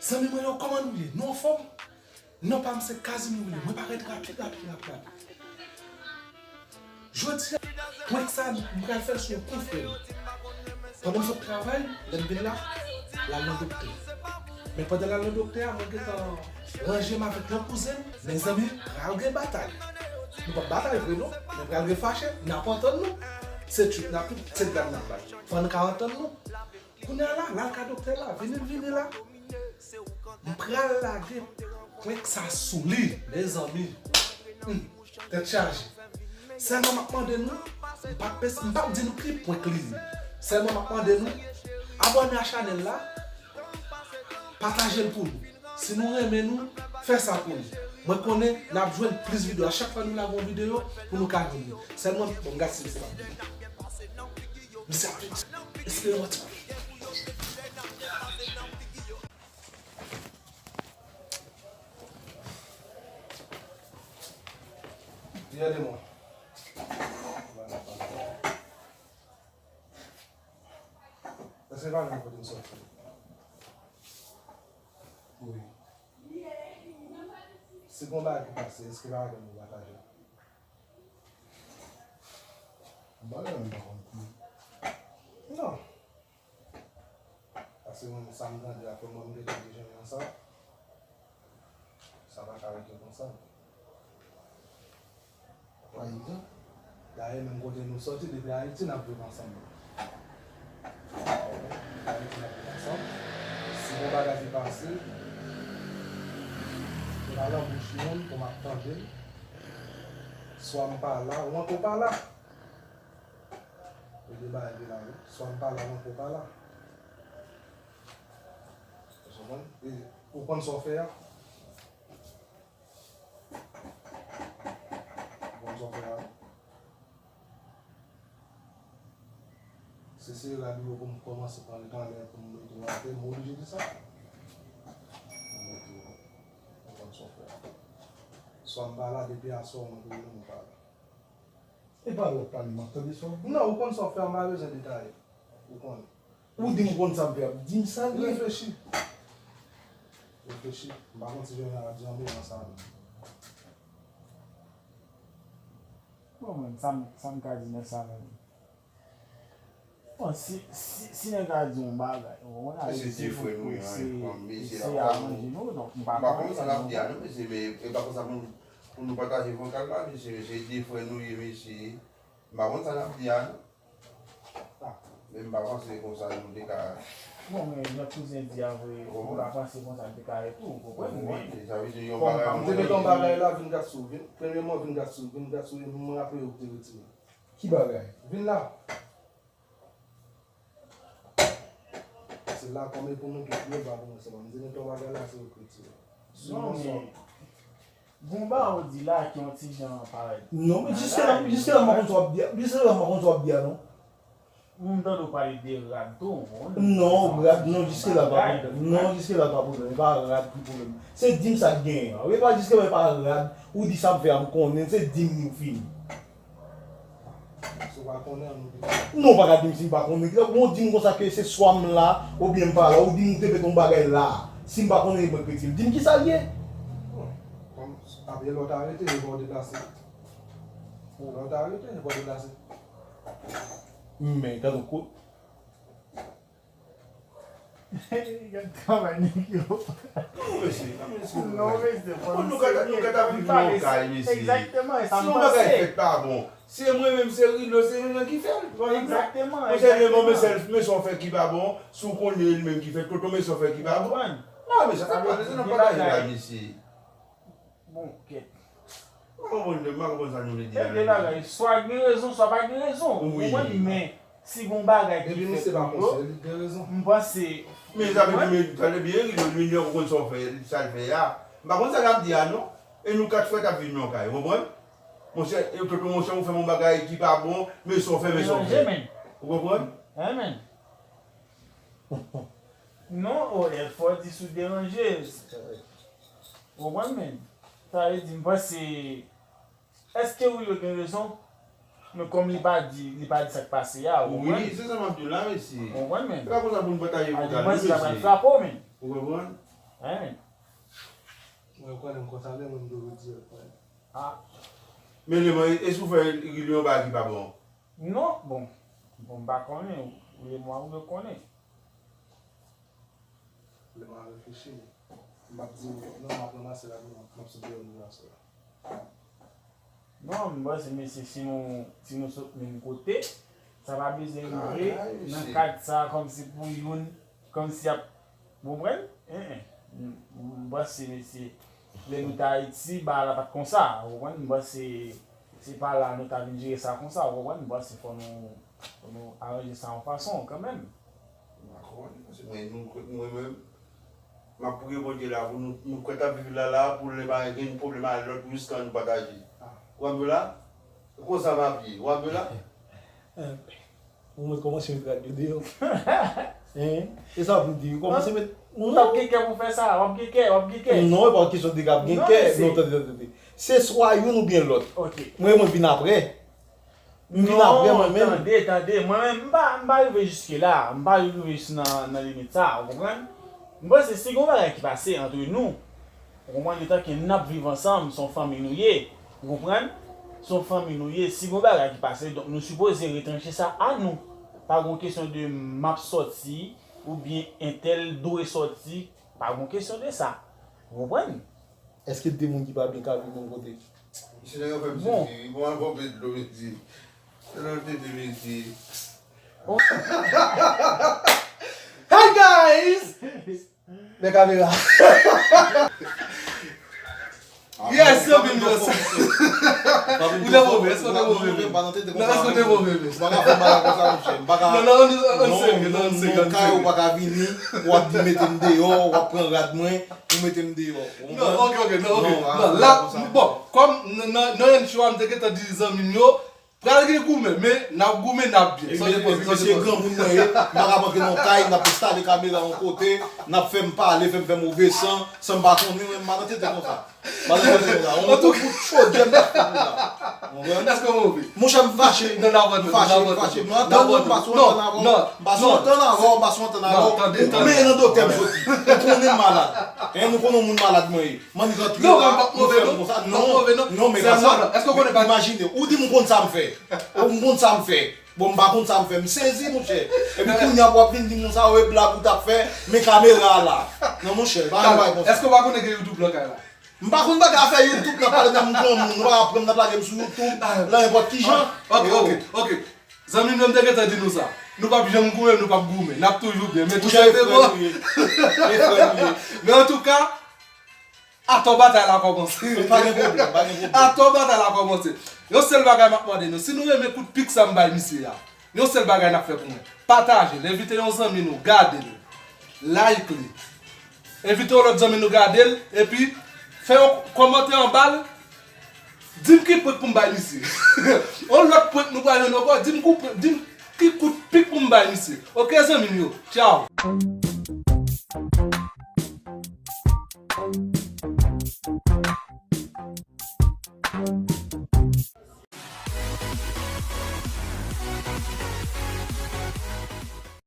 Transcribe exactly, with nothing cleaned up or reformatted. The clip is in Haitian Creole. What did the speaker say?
Zanmi mwen yo, kòman nou ye? Nou anfòm? Non pa m se Casimir Willy. Mwen parèt rapid, rapid, rapid, rapid. Jodi a, prank sa, m pral fè l sou yon konfrè m. Pandan m sot travay, lè m vin la, l al nan doktè. Men pandan l al nan doktè a, mwen gentan ranje m avèk yon kouzen m. Mezanmi, pral gen batay. Nou p ap batay vre non, men pral gen fache, n ap antann nou. Se trik n ap, se blag n ap bay. Fò n ka antann nou. Kounye a la, l al ka doktè la, vini l vini la. M pral lage prank sa sou li, mezanmi. Hmm, tèt chaje. Sèlman m ap mande nou, m p ap pes-, m p ap di nou ki prank li ye. Sèlman m ap mande nou, abòne a chanèl la, pataje l pou nou. Si nou renmen nou, fè sa pou nou. Mwen konnen n ap jwenn plis videyo. A chak fwa nou lage yon videyo, pou nou ka jwenn li. Sèlman, bon, m gad si misye p ap vini. Misye ap vini. Espere yon ti kou. Vye demon. Èske pa menm kote m sòti? Wi. Si gon bagay ki pase, èske pa avè m ou pataje? Bagay la m pa konn tou. Non. Paske mwen, sa m tande a, fò mwen m te tande jan nan sa. Sa pa ka rete konsa. Pa egzanp, dayè, menm kote nou sòti, depi Ayiti, n ap viv ansanm. Depi Ayiti, n ap viv ansanm. Si gon bagay ki pase, se pa nan bouch moun pou m ap tande l. Swa m pa la, ou ankò pa la. E de bagay ki la, wi. Swa m pa la, ou ankò pa la. Ou konprann? E ou konn sa w fè a? Ou konn sa w fè a? Si se rad ou yo pou m kòmanse pran li kanlè pou m mete w atè, m oblije di sa. M mete w. Ou konn sa w fè a. Swa m pa la, depi aswè, ou mwen pou ou pa la. E pa lòt pale, m ap tande sa w di. Non, ou konn sa w fè a, m pa bezwen detaye. Ou konnen. Ou di m konn sa m fè a, di m sa l ye. Reflechi. Reflechi. M pa konn si Jonyal ap di anmwe nan sa non. Bon, mwen, sa m, sa m ka di nan sa menm. Bon, si, si, si nèg la di yon bagay, ou konprann, se de frè nou ye, mesye, se aranje nou, donk m pa konnen sa l ap di a non, mesye, men e pa konsa pou, pou nou pataje vokal la, mesye, mesye, se de frè nou ye, mesye, m pa konn sa l ap di a non. Men m pa panse konsa nou te ka. Bon, men jan kouzen di a vre, ou pa panse konsa l te ka ye tou, ou konprann, men sa vle di yon bagay. M te mete yon bagay la, vin gad sou, vin, premyèman, vin gad sou, vin gad sou, m raple w te retire. Ki bagay? Vin la. Se la kòm e pou nou tout, yo pa pou mwen sèlman. M di nou tout bagay la se yo k retire. Non, men, gon bagay ou di la ki yon ti jan parèt. Non, men jiske la, jiske la m pa konn sa w ap di a. Jiske la m pa konn sa w ap di a, non. M tande w pale de rad tou, bon. Non, rad, non, jiske la pa pwoblèm. Non, jiske la pa pwoblèm. E pa rad ki pwoblèm. Se di m sa k genyen an. E pa jiske la e pa rad, ou di sa m fè a m konnen, se di m li ou fini. Si w pa konnen, an nou di. Non, w pa ka di m si m pa konnen. Ou di m konsa ke se swa m la, oubyen m pa la. Ou di m ou te mete yon bagay la. Si m pa konnen, e mwen k retire l. Di m kisa l ye. Bon, kòm, apre lè w ta rete, e fò w deplase. Lè w ta rete, e fò w deplase. Men, gade yon kout. Gad travay nèg yo. Non, mesye, non, mesye. Non, mesye, fò nou serye. Nou ka ta viv nan yon kay, mesye. Egzakteman, e sa m panse. Si yon bagay fèt pa bon, se mwen menm, se Rilo, se mwen menm ki fè l. Egzakteman, egzakteman. Mesye, men sa w fè ki pa bon, si w konnen e li menm ki fè l, tonton, men sa w fè ki pa bon. Non, mesye, sa pa, se nan pataje la, mesye. Bon, kèt. M pa konprann, m pa konprann sa nou vle di la. E de bagay, swa gen rezon, swa pa gen rezon. Ou konprann, men si gon bagay ki fèt pou yo, m panse. Men sa vle di, men tande byen, Rilo, Junior, ou konn sa w fè, sa l fè a. M pa konn sa l ap di a, non. E nou kat frè t ap viv nan yon kay, ou konprann? Monchè, e tonton, monchè, ou fè yon bagay ki pa bon, men sa w fè, men sa w fè. Ou konprann? Non, o, e fò di sou deranje. Ou konprann, men? Sa vle di, m panse, èske Rilo gen rezon? Men kòm li pa di, li pa di sa k pase a, ou konprann? Wi, se sa m ap di w la, mesye. Ou konprann, men? Se pa konsa pou n pataje vokal, mesye. Frape w, men. Ou konprann? Hein? Mwen konnen m konsa vre, mwen m dwe retire l. Ah. Men Leman, e si w fè Guy li yon bagay ki pa bon? Non, bon. Bon, m pa konnen. Ou Leman ou dwe konnen. Leman reflechi. M ap di w, non, m ap ranmase la, m ap sot deyò nan relasyon la. Non, m panse mesye si nou si nou sot menm kote, sa pa bezwen rive nan kad sa kòmsi pou youn kòmsi ap ou konprann? Enhen. M panse mesye lè nou t Ayiti bagay la pa t konsa, ou konprann? M panse se pa la nou ta vin jere sa konsa, ou konprann? M panse fò nou fò nou aranje sa yon fason kanmenm. M pa konnen, paske mwen, nou, mwen menm, m ap priye Bondye la pou nou, nou kwè t ap viv la la, pou lè pa gen pwoblèm a lòt, jiska nou pataje. Ou ap vle la? Konsa m ap ye. Ou ap vle la? Ou mèt kòmanse met rad yo deyò. Hein? E sa pou di, ou kòmanse met. Ou t ap gen kè pou fè sa, w ap gen kè, w ap gen kè. Non, e pa yon kesyon de k ap gen kè. Non, tande, tande, tande. Se swa youn oubyen lòt. Ok. Mwen, mwen vin apre. M vin apre mwen menm. Non, tande, tande. Mwen menm, m pa, m pa rive jiske la. M pa rive jis nan, nan limit sa, ou konprann? M panse si gen yon bagay ki pase antre nou, ou konprann, etanke n ap viv ansanm, se yon fanmi nou ye, ou konprann? Se yon fanmi nou ye, si gen yon bagay ki pase, donk nou sipoze retranche sa a nou. Pa gen yon kesyon de m ap sòti, oubyen entèl dwe sòti, pa gen yon kesyon de sa. Ou konprann? Èske de moun ki pa byen ka viv menm kote? Misye nan yon fè m sezi wi. Bon, al pran dlo mesye. Se nan tete mesye. Hi guys! Men kamera. Yes, yo vin yo. Ou te move, èske ou te move? Non, èske ou te move? M pa ka fè bagay konsa, monchè. M pa ka. Non, non, ann serye, non, ann serye. Non, kay ou pa ka vini, w ap di mete m deyò, w ap pran rad mwen, ou mete m deyò. Non, ok, ok, non, ok. Non, la, bon, kòm nan, nan, nan yon show a, m te gentan di zanmi m yo, pral gen goumen, men n ap goumen, n ap byen. Sa depann, sa depann. Mesye granmoun mwen ye, m pa ka antre nan kay, n ap enstale kamera yon kote, n ap fè m pale, fè m fè move san, san m pa konnen, mwen, m pa nan tete konsa. M pa nan tete konsa. On kout chodyè m t ap fè pou la. Ou konprann? Èske w move? Monchè, m fache. Non, n ap antre, n ap antre. M fache, m fache. M antann ou, m pa sou antann avè w. M pa sou antann avè w, m pa sou antann avè w. Ou menm nan doktè m soti. Ou konnen m malad. Hein, nou konnen yon moun malad mwen ye. M annik antre la, nou fè m konsa. Non, non, men pa sa. Imajine, ou di m konn sa m fè. Ou m konn sa m fè. Bon, m pa konn sa m fè. M sezi, monchè. Epi kounye a pou w ap vin di m konsa, wi, blag ou t ap fè, men kamera a la. Non, monchè, pa yon bagay konsa. Èske w pa konnen gen YouTube nan kay la? M pa konn bagay afè YouTube nan, pale nan m granmoun, nou pa aprann n ap lage m sou YouTube, nan nenpòt ki jan. Ok, ok, ok. Zanmi m yo, m te gentan di nou sa. Nou p ap janm goumen, nou p ap goumen. N ap toujou byen, men tou sa te bon. Men antouka, atò batay la kòmanse. Pa gen pwoblèm, pa gen pwoblèm. Atò batay la kòmanse. Yon sèl bagay m ap mande nou, si nou renmen kout pik sa m bay misye a, yon sèl bagay n ap fè pou mwen. Pataje l, envite yon zanmi nou, gade l, like li. Envite yon lòt zanmi nou gade l, epi fè yon kòmantè anba l. Di m ki prank pou m bay misye. Yon lòt prank nou pral jwenn ankò, di m ki prank, di m ki kout pik pou m bay misye. Ok, zanmi m yo. Tchaw.